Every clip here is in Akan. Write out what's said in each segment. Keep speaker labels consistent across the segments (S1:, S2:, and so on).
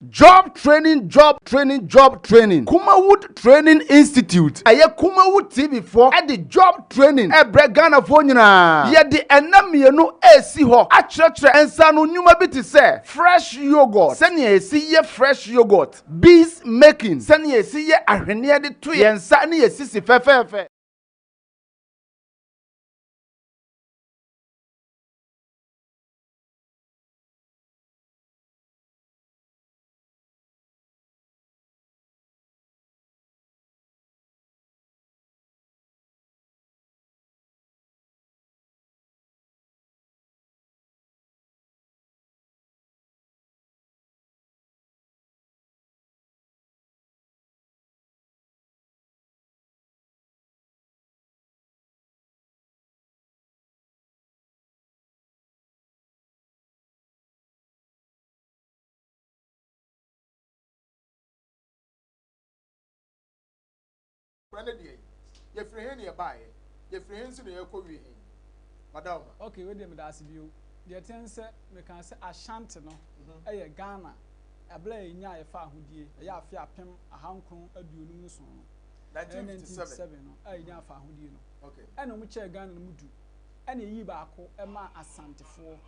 S1: Job training, job training, job training. Kumawood Training Institute. Ɛyɛ Kumawood TV foɔ ɛde job training ɛbrɛ Ghanafoɔ nyinaa. Yɛde ɛnna mmienu esi hɔ akyerɛkyerɛ nsa no nnwuma bi te sɛ fresh yogurt, sɛnea esi yɛ fresh yogurt, beads making, sɛnea esi yɛ ahwenneɛ de to yɛn nsa ne yɛ sisi fɛfɛɛfɛ.
S2: Korɛ ne deɛ, yɛfiri he ne yɛbaeɛ, yɛfiri he nso ne yɛrekɔ wie he? Madaoma.
S3: Ok, wei deɛ meda ase bio. Deɛ ɛteɛ ne sɛ, mekaa sɛ Ashanti no yɛ Ghana ɛberɛ a yɛnyaa yɛn faahodie, ɛyɛ afe 1957 no, ɛyɛ 1957 no a yɛnyaa faahodie no, ɛna wɔn kyɛɛ Ghana no mu du, ɛna yɛyii baako maa Asantefoɔ.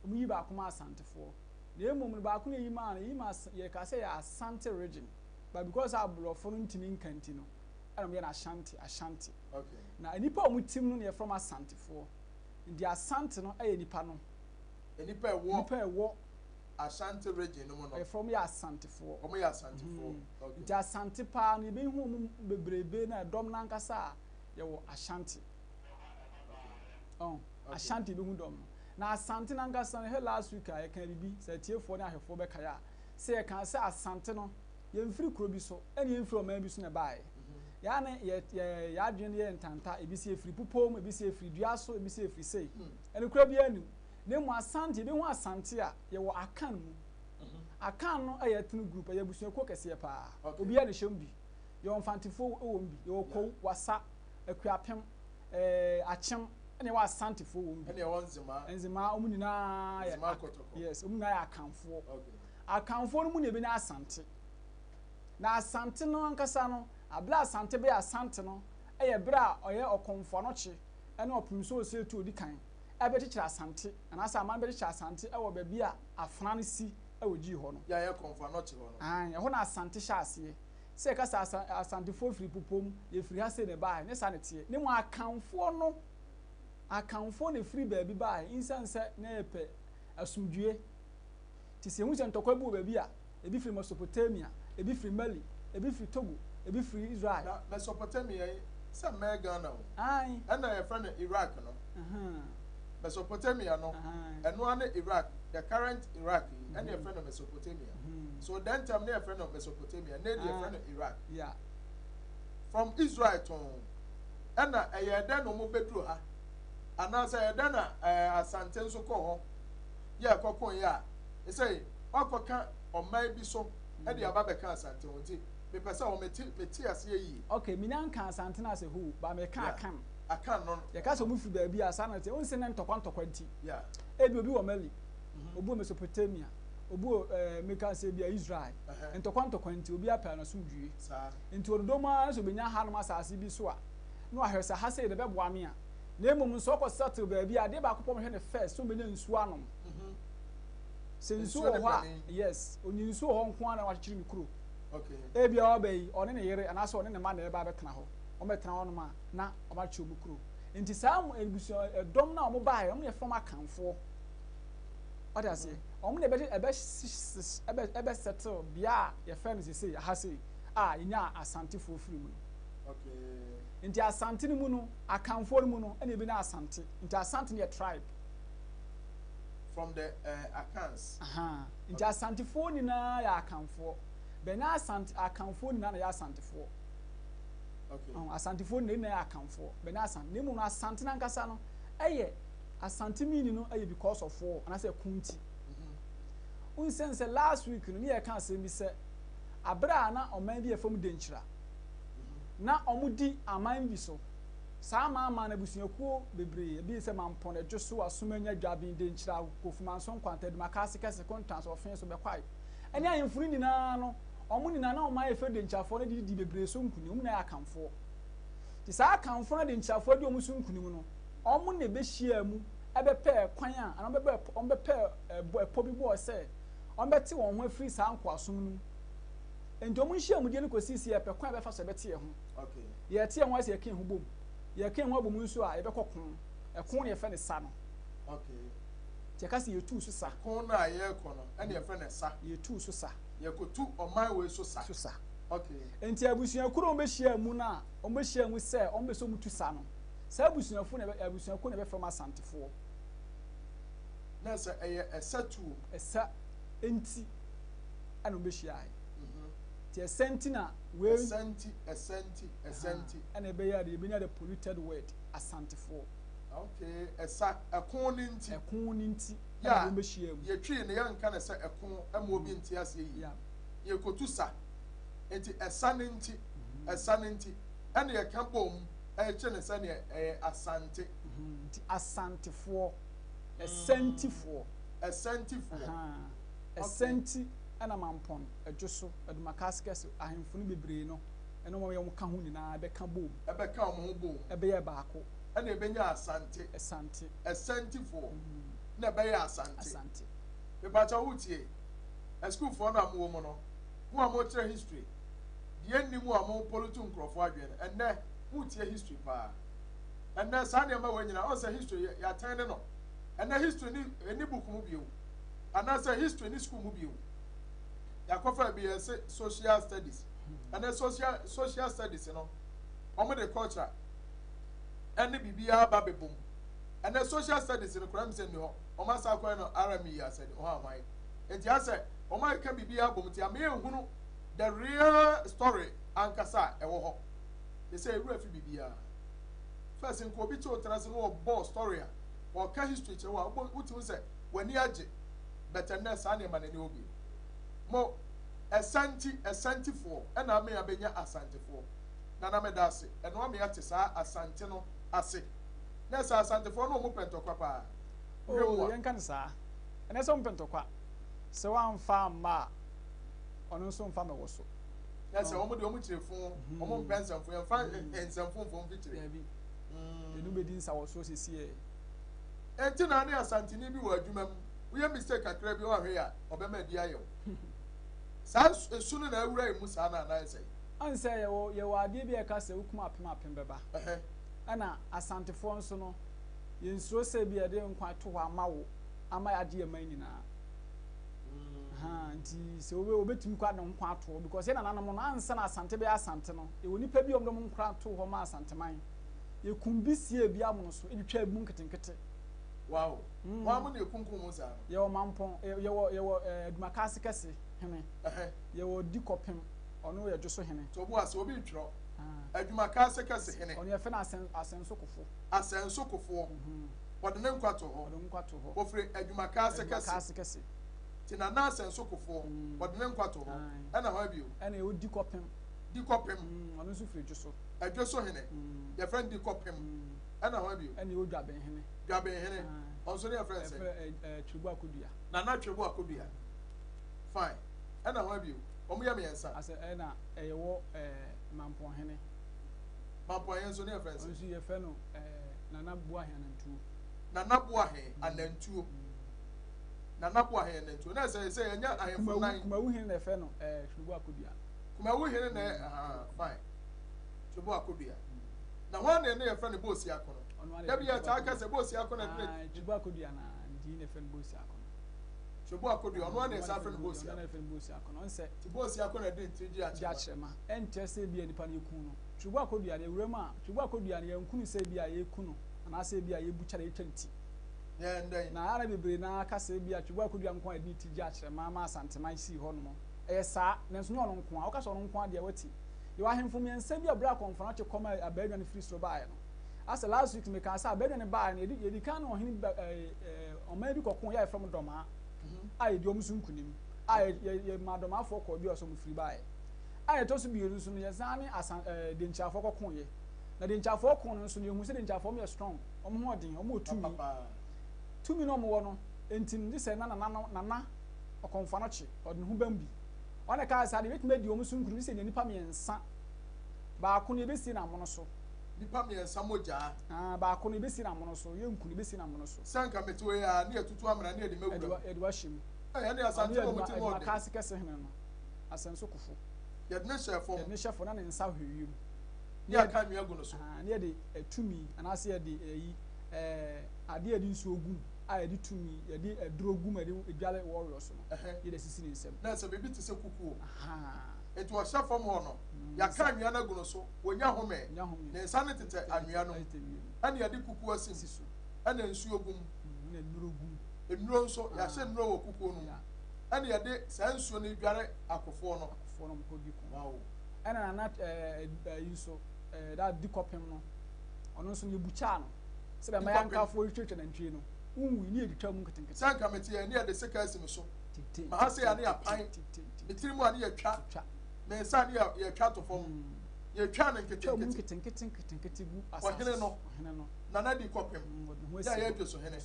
S3: Wɔn yii baako maa Asantefoɔ. Na mmom no baako no yɛyi maa no, yɛyi maa, yɛkaa sɛ ɛyɛ Asante region. But because aborɔfo no ntumi nka nti no, ɛna wɔyɛ no Ashanti, Ashanti.
S2: Okay.
S3: Na nnipa a wɔte mu no na yɛfrɛ wɔn Asantefoɔ. Nti Asante no yɛ nnipa no.
S2: Nnipa ɛwɔ.
S3: Nnipa ɛwɔ.
S2: Ashanti region no mu no.
S3: Yɛfrɛ wɔn yɛ Asantefoɔ.
S2: Wɔn yɛ Asantefoɔ.
S3: Mm.
S2: Okay.
S3: Nti Asante paa no yɛbɛhu wɔn bebrebe na ɛdɔm no ankasa a yɛwɔ Ashanti.
S2: Okay.
S3: Oh,
S2: okay.
S3: Ashanti yɛbɛhu dɔm no. Na Asante no ankasa no, hwɛ last week a yɛka biribi, sɛ atiefoɔ ne ahwɛfoɔ bɛkae a, sɛ yɛka sɛ Asante no, yɛmfiri kuro bi so ɛna yɛmfiri ɔman bi so na ɛbaeɛ. Yɛa ne yɛ yɛ yɛadwene no yɛ ntanta, ebi sɛ yɛfiri pupɔ mu, ebi sɛ yɛfiri dua so, ebi sɛ yɛfiri sei. Ɛno kura biara nnim. Na mmom Asante, yɛbɛhu Asante a, yɛwɔ Akan mu. Akan no yɛ ethnic group, ɛyɛ abusuakuo kɛseɛ paa. Obiara na ɛhyɛ mu bi. Yɛwɔ Mfantefoɔ wɔ mu bi, yɛwɔ Kwawu, Wassa, Akuapem, ɛɛ Akyem, ɛna yɛwɔ Asantefoɔ wɔ mu bi.
S2: Ɛna yɛwɔ Nzemaa.
S3: Nzemaa, wɔn nyinaa yɛ
S2: Nzemaa Kɔtɔkɔ.
S3: Yes, wɔn nyinaa yɛ Akanfoɔ.
S2: Okay.
S3: Akanfoɔ no mu na yɛbɛnya Asante. Na Asante no ankasa no, berɛ a Asante bɛyɛ Asante no yɛ berɛ a ɔyɛ Ɔkɔmfo Anɔkye ne Ɔpemsoɔ Osei Odi Kan bɛkyekyere Asante, anaasɛ aman bɛkyekyere Asante wɔ baabi a afena no si wɔ Gyii hɔ no.
S2: Yɛ a ɛyɛ Kɔmfo Anɔkye hɔ no.
S3: Aane, ɛhɔ na Asante hyɛ aseɛ. Sɛ yɛka sɛ Asa, Asantefoɔ firi Popom, yɛfiri ha sei na ɛbaeɛ, nyɛ saa na ɛteɛ. Na mmom Akanfoɔ no, Akanfoɔ na ɛfiri baabi baeɛ, nsiane sɛ na yɛpɛ asomdwoeɛ. Nti sɛ yɛhu sɛ ntɔkwa bi wɔ baabi a, ebi firi Mesopotamia, ebi firi Mali, ebi firi Togo, ebi firi Israel.
S2: Na Mesopotamia yi, sɛ mmɛyɛ Ghana o.
S3: Aane.
S2: Ɛna yɛfrɛ no Iraq no. Mesopotamia no, ɛno ara ne Iraq, the current Iraq yi, ɛna yɛfrɛ no Mesopotamia. So then time na yɛfrɛ no Mesopotamia, nnɛ deɛ yɛfrɛ no Iraq.
S3: Yeah.
S2: From Israel tɔnn, ɛna ɛyɛɛ dɛn na wɔbɛduru ha? Anaasɛ ɛyɛ dɛn na ɛɛ Asante nso kɔɔ hɔ? Yɛ ɛkɔko yɛ a, ɛsɛ wakɔka ɔman bi so ɛde aba bɛka Asante ho nti mepɛ sɛ wɔn mete mete aseɛ yie.
S3: Okay, menya nka Asante no as a whole, but meka
S2: Yeah.
S3: Akan.
S2: Akan no.
S3: Yɛka sɛ wɔn firi baabi a saa na ɛteɛ. Wohu sɛ na ntɔkwa ntɔkwa nti.
S2: Yeah.
S3: Ebi obi wɔ Mali, obi wɔ Mesopotamia, obi wɔ ɛɛ meka sɛ ebi a Israel.
S2: Uh-huh.
S3: Ntɔkwa ntɔkwa nti obi apɛ n'asomdwie.
S2: Saa.
S3: Nti ɔdodɔ mu ara sɛ obenya hanom asase bi so a, na wahwɛ sɛ ha sei na ɛbɛboa me a. Na mmom nso ɔkɔ settle baabi a, adeɛ baako pɛ wɔhwɛ no first sɛ ɔbɛnya nsuo anom. Sɛ nsuo
S2: Nsuo
S3: wɔ
S2: ne
S3: hɔ a,
S2: panin.
S3: yes, ɔnya nsuo wɔ hɔ nko ara na wakyekyere ne kuro.
S2: Okay.
S3: Ebia ɔba yi, ɔne ne yere anaasɛ ɔne ne mma na ɛreba abɛtena hɔ. Wɔbɛtena hɔnom a, na wɔakyekyere wɔn kuro. Nti saa abusua ɛdɔm no a wɔbaeɛ, wɔn na yɛfrɛ wɔn Akanfoɔ. Wate aseɛ? Wɔn na ɛbɛ ɛbɛ ɛbɛ ɛbɛ settle bea a yɛfrɛ no sesei aha sei a yɛnyaa Asantefoɔ firi mu no.
S2: Okay.
S3: Nti Asante no mu no, Akanfoɔ no mu no, ɛna ebi ne Asante. Nti Asante no yɛ tribe.
S2: From the uh, Akans.
S3: Aha. Nti Asantefoɔ nyinaa yɛ Akanfoɔ. Bɛnyɛ Asante Akanfoɔ nyinaa na yɛ Asantefoɔ.
S2: Okay.
S3: Oh, Asantefoɔ nyinaa yɛ Akanfoɔ. Bɛnyɛ Asante. Na mmom no Asante n'ankasa no ɛyɛ Asante meaning no ɛyɛ because of war anaasɛ ɛko nti. Wonsɛn sɛ last week no ne yɛka asɛm bi sɛ abere a na ɔman bi yɛ fam Denkyira na wɔn di aman bi so. Saa amanaman no abusuakuo bebree, ebi sɛ Mampɔn, Adwoso, Asomanya, Dwaben, Denkyira, Kofumanso, Nkwanta, Adumakase, Kɛse, Kontanso, Ɔfenso, Bɛkwae, ɛne ahemfo no nyinaa no, wɔn nyinaa na wɔn ayɛ fɛ Denkyirafoɔ no de didi bebree so nkunim, wɔn nyinaa yɛ Akanfoɔ. Nti saa Akanfoɔ no a Denkyirafoɔ adi wɔn so nkunim no, wɔn na ɛbɛhyiaa mu bɛpɛɛ kwan a, anaa wɔn bɛpɛɛ ɛpɔ bi bɔɔ sɛ wɔbɛte wɔn ho afiri saa nkoasom no mu. Nti wɔn nhyiamudie no kɔsii sɛ yɛpɛ kwan a yɛbɛfa so yɛbɛte yɛn ho. Yɛte yɛn ho ase yɛka yɛn ho bom. Yɛka yɛn ho abom nso a yɛbɛkɔ ko. Ɛko no yɛfrɛ no sa no. Nti yɛka sɛ yɛtuu so sa.
S2: Ko no a yɛrekɔ no ɛna yɛfrɛ no sa.
S3: Yɛtuu so sa.
S2: Yɛkɔtu ɔman wei so sa.
S3: So sa. Nti abusuakuo no a wɔbɛhyia mu no a wɔbɛhyia mu sɛ wɔbɛ sɛ wɔtu sa no, saa abusuafoɔ na abusuakuo na yɛbɛfrɛ wɔn Asantefoɔ.
S2: Na sɛ ɛyɛ ɛsa tuo.
S3: Ɛsa nti ɛna wɔbɛhyiaeɛ. Nti ɛsɛ nti na wei.
S2: Ɛsɛ nti, ɛsɛ nti, ɛsɛ nti.
S3: Ɛna ɛbɛyɛ ade yɛbɛnya the polluted word Asantefoɔ.
S2: Okay, ɛsa, ɛko ne nti.
S3: Ɛko ne nti ɛna wɔn bɛhyia mu.
S2: Yɛtwi no yɛnka no sɛ ɛko ɛma obi nte aseɛ yie. Yɛkɔtu sa, nti ɛsa ne nti, ɛsa ne nti ɛna yɛka bɔ mu ɛkyerɛ no sɛdeɛ ɛyɛ Asante.
S3: Nti Asantefoɔ, ɛsɛntifoɔ.
S2: Ɛsɛntifoɔ.
S3: Ɛsɛnti. Ɛna Mampɔn, Ɛdwoso, Adumakaasikɛse, ahemfo no bebree no, ɛne wɔn a wɔka ho nyinaa bɛka boom.
S2: Ɛbɛka wɔn ho boom.
S3: Ɛbɛyɛ baako.
S2: Ɛna ɛbɛnya Asante.
S3: Asante.
S2: Ɛsɛntifoɔ. Na ɛbɛyɛ Asante.
S3: Asante.
S2: Mepakyɛw wotie? Asukuufoɔ no a mowɔ mu no, mo a mokyerɛ history, deɛ nni mu a mo pollute nkurɔfoɔ adwene no, ɛnnɛ moretie history paa. Ɛnnɛ saa nneɛma wei nyinaa, ɔn sɛ history yɛatɛn ne no. Ɛnnɛ history ni ɛnni book mu bio. Anaasɛ history ne school mu bio. Yɛakɔfa bi yɛse social studies. Ɛnɛ social social studies no, wɔn de culture ɛne biribiara ba bɛbom. Ɛnɛ social studies no koraa mi sɛ nni hɔ. Wɔn asa akɔyɛ no RME asɛ de hwan hwan. Nti asɛ wɔn ayɛka biribiara bom nti ama yɛnhunu the real story ankasa a ɛwɔ hɔ. Te sɛ ewura fi biribiara. First nka obi kye wo tena ase na ɔbɔ story a, ɔka history kyerɛ wo a, wotumi sɛ w'ani agye but ɛnnɛ saa nneɛma no ɛni hɔ bio. Mo Ɛsanti, Ɛsantifoɔ ɛna ame abɛnya Asantefoɔ. Nana meda ase, ɛno ame ate saa Asante no ase. Na ɛsɛ Asantefoɔ no wɔn pɛ ntɔkwa paa. Wohwɛ mu
S3: Oh,
S2: a.
S3: yɛnka no saa. Ɛnɛ sɛ wɔn pɛ ntɔkwa. Sɛ woamfa amma a, ɔno nso mfa mmɛwɔ so.
S2: Na sɛ wɔn deɛ wɔn kyerɛ fo, wɔn mpɛ nsɛmfo, yɛmfa nsɛmfo mfo mfikyire.
S3: Daabi. Yɛne wo bɛdi nsawɔsoɔ sesiɛ.
S2: Enti na ne Asanteni bi wɔ adwuma mu, woyɛ mistake kakra bi ɔnhwɛ yɛ a, ɔbɛma adi ayɛ wo. Saa su no na awura yɛn mu saa no anaa sɛn?
S3: Ɔn sɛ yɛwɔ yɛwɔ adeɛ bi a ɛka sɛ wokum apem apem bɛba. Ɛna Asantefoɔ nso no, yɛnsuro sɛ bi a yɛde nkwa to hɔ ama wo ama yɛagye yɛn man nyinaa. Ahaa, nti sɛ wobe wobɛtumi kɔ ade ho nkwa ato hɔ because yɛn nananom no ansa na Asante bɛyɛ Asante no, yɛwɔ nnipa bi a wɔde wɔn nkwa too hɔ maa Asanteman. Yɛkum bi siee bi amono so, twitwaa bi mu nketenkete.
S2: Wow. Mm. Wɔn mo na ekunkum mo saa no.
S3: Yɛwɔ Mampɔn, yɛwɔ yɛwɔ ɛɛ Adumakase kɛse hene. Yɛwɔ Dikɔpem, ɔno yɛ Dwoso hene.
S2: To bo ase, obi ntwerɛ. Ah. Adumakase kɛse hene.
S3: Ɔno yɛfrɛ no Asɛn Asɛnso Kofo.
S2: Asɛnso Kofoɔ. Mhm. Wɔde ne nkwa to hɔ.
S3: Wɔde ne nkwa to hɔ.
S2: Wɔfiri Adumakase kɛse.
S3: Adumakase kɛse.
S2: Ti Nana Asɛnso Kofoɔ. Mm. Wɔde ne nkwa to hɔ. Ɛna hɔ abio.
S3: Ɛna yɛwɔ Dikɔpem.
S2: Dikɔpem.
S3: Mm, ɔno nso firi Dwoso.
S2: Ɛdwoso hene. Yɛfrɛ no Dikɔpem. Ɛna hwan bio?
S3: Ɛna ɛwɔ Dwabenhene.
S2: Dwabenhene. Ɔno nso ne yɛfrɛ no sɛn?
S3: Yɛfrɛ ɛ Twebo Akodua.
S2: Nana Twebo Akodua. Fine. Ɛna hwan bio? Wɔn yɛ mmiɛnsa.
S3: Asɛ ɛna ɛyɛwɔ ɛɛ Mampɔnhene.
S2: Mampɔnhene nso ne yɛfrɛ no sɛn?
S3: Ɔno nso yɛfrɛ no ɛɛ Nana Boahe Anantuo.
S2: Nana Boahe Anantuo. Nana Boahe Anantuo. Na ɛsɛ sɛ yɛnya ahemfo nan.
S3: Kumawu hene na yɛfrɛ no ɛɛ Twebo Akodua.
S2: Kumawu hene na ɛɛ fine. Twebo Akodua. Na hwan na ɛne yɛfrɛ no Bosi Ako no? Da bi yɛtaa ka sɛ Bosi Ako na ɛde
S3: Twebo Akodua na ne din na yɛfrɛ no Bosi Ako no.
S2: Twebo Akodua, ɔno ara na yɛsan frɛ no Bosi
S3: Ako. Ɔno na yɛfrɛ no Bosi Ako no. Ɔnsɛ.
S2: Ti Bosi Ako na ɛde ne tiri gye
S3: akyerɛma. Gye akyerɛma. Ɛnkyerɛ sɛ ebia nipa no yɛku no. Twebo Akodua no, ewura mu a, Twebo Akodua no yɛnku no sɛ ebia yɛku no anaasɛ ebia yɛbukya no, yɛtwa ne ti.
S2: Yɛn dɛn?
S3: Na ara bebree no ara ka sɛ ebia Twebo Akodua nko ara na ɛde ne ti gye akyerɛma ma Asanteman sii hɔnom. Ɛyɛ saa, nanso nyɛ ɔno nko ara. Woka sɛ ɔno nko ara deɛ, woate. Yɛwɔ ahemfo mmiɛnsa bi a berɛ a Kɔmfoanɔkye kɔm a Abaadwa no firi soro baeɛ no, asɛ last week mekaa sɛ Abaadwa no baeɛ no, yɛdi, yɛdi kan ne ɔhene bi, ɛɛ, ɔman bi kɔko yɛ a yɛfrɛ mo Dɔmaa, a yɛdi wɔn so nkunim, a yɛ, yɛ, yɛmaa Dɔmaafoɔ kɔɔ bi a ɔsɛ wɔn firi baeɛ. A yɛtɔ so mmienu nso no, yɛsan ne Asan, ɛɛ, Denkyirafoɔ kɔkoeɛ. Na Denkyafoɔ ko no nso no, yɛhu sɛ Denkyafoɔ wɔyɛ strong, wɔn ho ɔden, wɔn wɔ tumi. Tumi no a wɔwɔ no nti no, gye sɛ na nana no, Nana Ɔkɔmfoanɔkye, ɔde ne ho bam bi. Ɔno na ɛkaa saa deɛ, yɛbɛtumi adi wɔn so nkunim gye sɛ yɛnya nnipa mmiɛnsa. Baako no, yɛbɛsie no amono so.
S2: Nnipa mmiɛnsa mogyaa.
S3: Ah, baako no, yɛbɛsie no amono so. Yɛnku no, yɛbɛsie no amono so.
S2: Sɛ anka mete hɔ yi ara, ne yɛatutu amena ne yɛde me awura mu.
S3: Yɛde wo ahyɛ mu.
S2: Ɛɛ, ɛnneɛ Asante na wɔn ti mu ɔden.
S3: Adwuma Kɛse Hene no, Asɛnso Kofo.
S2: Yɛde no hyɛɛ fam.
S3: Yɛde no hyɛ fam na ne nsa hwɛ wiem.
S2: Ne yɛaka anwea gu no so.
S3: Ne yɛde tumi anaasɛ yɛde ɛyi ɛɛ adeɛ a yɛde nsuo gu mu a yɛde tumi yɛde aduro gu mu a yɛde dware warriors no yɛde asisi ne nsam.
S2: Na sɛ biribi te sɛ kukuo. Nti ɔhyɛ fam hɔ no, yɛaka anwea no agu no so, wɔnya home. Ne nsa no tetɛ anwea no mu. Ɛna yɛde kukuo asi mu. Ɛna nsuo gu mu.
S3: Ɛna nnuro gu mu.
S2: Nnuro nso, yɛahyɛ nnuro wɔ kukuo no mu. Ɛna yɛde saa nsuo no dware akofoɔ no.
S3: Akofoɔ no wɔkɔ di ko. Wow. Ɛna nana ɛɛ ɛyi nso ɛɛ da di kɔpem no ɔno nso no yɛbukyaa no sɛdeɛ ɛma yɛnkafoɔ twitwa nantwie no wonwui ne yɛtwitwa mu nketenkete.
S2: Sɛ anka mete yɛ ne yɛde sika asi me so ma ha sɛ yɛ ne yɛapan me tiri mu a ne yɛtwa me nsa ne yɛtwa to fam yɛtwa no
S3: nketenkete nketenkete gu asase
S2: ɔhene no nana di kɔpem yɛ a yɛdwe so hene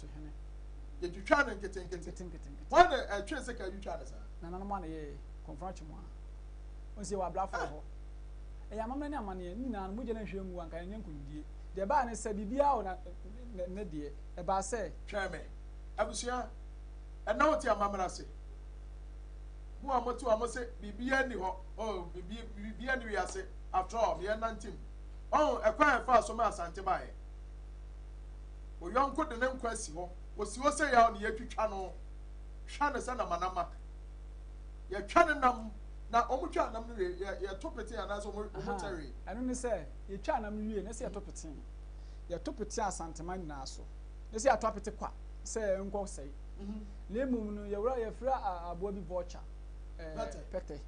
S2: yɛtwitwa no nketenkete wɔn na ɛtwe sika twitwa no saa.
S3: Nananom a na yɛyɛ kɔnfrɔnkye mu a ɔnsi wɔ abrafo wɔ hɔ. Ɛyɛ amammerɛ ne amanneɛ, ne nyinaa no, mogya no anhwie angu anka yɛnyɛ nkonimdie. Deɛ ɛbaeɛ ne sɛ, biribiara wɔ na, ne, ne deɛ. Ɛbaa sɛ.
S2: Twɛn me. Abusua, ɛnnɛ wote amammerɛ ase? Mo a mote hɔ a mose biribiara nni hɔ, oh, biribi, biribiara nni wiase, after all, meyɛ nantim. Ɔho, ɛkwan a ɛfaa so ma Asante baeɛ. Wo yɔnko de ne nkwa asi hɔ, ɔsi hɔ sɛ yaw ne yɛtwitwa no, twa no sɛ namanama. Yɛtwa ne nam Na wɔn twaa nam no wie, yɛ yɛto petee anaasɛ wɔn wɔn kyɛ wee.
S3: Ɛno ne sɛ, yɛtwaa nam no wie na sɛ yɛto petee. Yɛto petee Asanteman nyinaa so. Ne sɛ yɛato apete kwa sɛ ɛnkɔ sɛe. Na mmom no, yɛwura yɛfrɛ aboa bi vulture, ɛɛ pɛtɛ.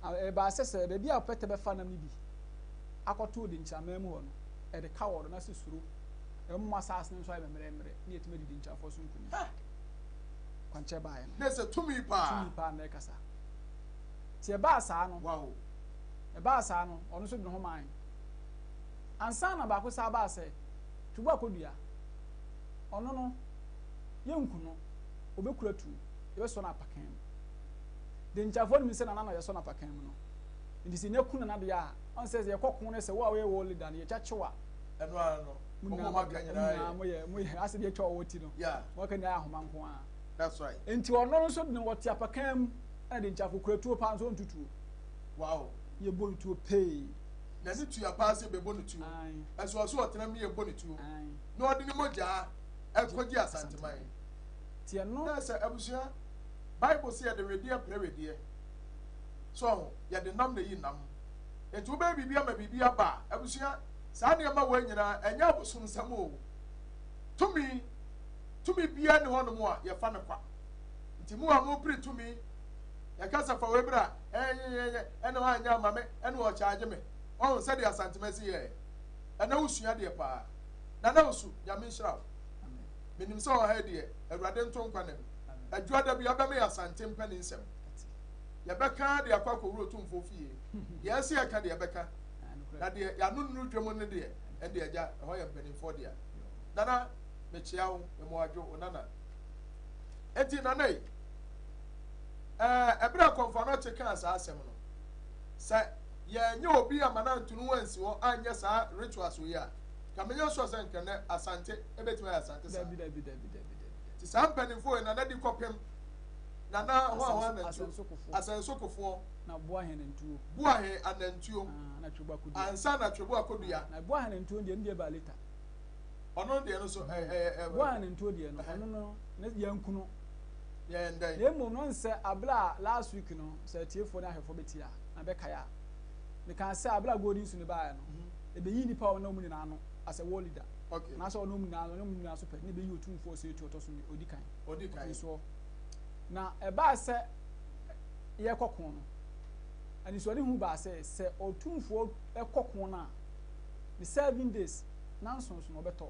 S3: Ɛbaa sɛ sɛ baabi a pɛtɛ bɛfa nam no bi akɔto Denkyiraman mu hɔ no, ɛde ka wɔ do na sɛ suro ɛmoma asaase no nso ayɛ mmerɛmmerɛ na yɛtumi adi Denkyirafoɔ so nkonim. Kwankyerɛ baeɛ no.
S2: Na sɛ tumi paa.
S3: Tumi paa na ɛkasa. Nti ɛbaa saa no,
S2: Wow.
S3: ɛbaa saa no, ɔno nso de ne ho mae. Ansa na baako saa baa sɛ, Tubu akɔdua, ɔno no, yɛnku no, ɔbɛkura tuo, yɛbɛsɔ no apakan mu. Denkyafoɔ nim sɛ nana na yɛsɔ no apakan mu no. Nti sɛ yɛnya ku nana deɛ a, ɔn sɛ yɛkɔ ko no sɛ wo a woyɛ war leader no, yɛtwa kyew a,
S2: Ɛno ara no,
S3: mo
S2: wɔn
S3: nyinaa
S2: a wɔaka nyinaa
S3: nyinaa
S2: yɛ.
S3: moyɛ, moyɛ, asɛ deɛ atwa ɔwɔ ti no,
S2: Yeah.
S3: mo aka nyinaa yɛ ahoma nko ara.
S2: That's right.
S3: Nti ɔno nso de ɔte apakan mu ɛna de nkyafo kura tuo paa nso ɔntu tuo.
S2: Wow.
S3: Yɛ bɔ no tuo pee.
S2: N'ani tua paa sɛ bɛbɔ no tuo. Ɛnso ɔso ɔtena mu yɛ bɔ no tuo. Na ɔde ne mogyaa ɛkɔgye Asanteman.
S3: Ti ɛno.
S2: Na sɛ abusua, Bible sɛ yɛde wedeɛ pere wedeɛ. So ɔho, yɛde nam na eyi nam. Nti wobɛyɛ biribi ama biribi aba a, abusua, saa nneɛma wei nyinaa ɛnyɛ abosomsɛm o. Tumi. Tumi biara nni hɔnom a yɛfa no kwa. Nti mo a mopere tumi, yɛka sɛ fa wei bra, ɛnyɛnyɛnyɛ, ɛna wanyɛ ama me, ɛna ɔkyaagye me. Wahu sɛdeɛ Asantema si yɛɛ? Ɛnɛ wosua deɛ paa. Nana Osu, Nyame nhyira wo. Menim sɛ ɔha yi deɛ, Awurade nto nkwa nna mu. Adwuada bi abɛma yɛ Asante mpanin nsɛm. Yɛbɛka de akɔ akɔwura Otumfoɔ fie. Deɛ ɛsɛ yɛka deɛ yɛbɛka. Na deɛ yɛano nnuru dwam no deɛ, ɛnde agya, ɛhɔ yɛ mpanimfoɔ dea. Nana, mekyea wo, mmoadwo, wo nana. Enti nana yi, ɛɛ ɛberɛ a Kɔmfoanɔkye kaa saa asɛm no, sɛ yɛnyɛ obi ama no anto ne ho ansi hɔ anyɛ saa rituals wei a, ka menyɛ sure sɛ nka nnɛ Asante ɛbɛtumi ayɛ Asante saa.
S3: Dabi, dabi, dabi, dabi, dabi.
S2: Nti saa mpanimfoɔ yi, nana di kɔpem, nana ho a ho anantuo, Asɛnsokofoɔ,
S3: na Boahe anantuo,
S2: Boahe anantuo,
S3: ah, na Twebo Akodua,
S2: ansa na Twebo Akodua.
S3: Na Boahe anantuo deɛ, ne deɛ baa later.
S2: Ɔno deɛ no so ɛ ɛ ɛ.
S3: Boa ne ntuo deɛ no ɔno no ne yɛn kunu.
S2: Yɛn dɛn.
S3: Na mmom no nsɛ abere a last week no sɛ atiefoɔ ne ahwɛfoɔ bɛtie a na bɛkae a mekaa sɛ abere a golden su no baeɛ no ɛbɛyi nnipa a ɔne wɔn nyinaa ano as a war leader.
S2: Okay.
S3: Anaasɛ ɔne wɔn nyinaa ɔne wɔn nyinaa so pɛ na ɛbɛyi otumfoɔ sɛ etu ɔtɔ so odi kan.
S2: Odi kan.
S3: Ɔfiri Na ɛbaa sɛ yɛkɔ ko no anisoadehu baa sɛ sɛ otumfoɔ kɔ ko no a ne 7 days nanson so na ɔbɛtɔ.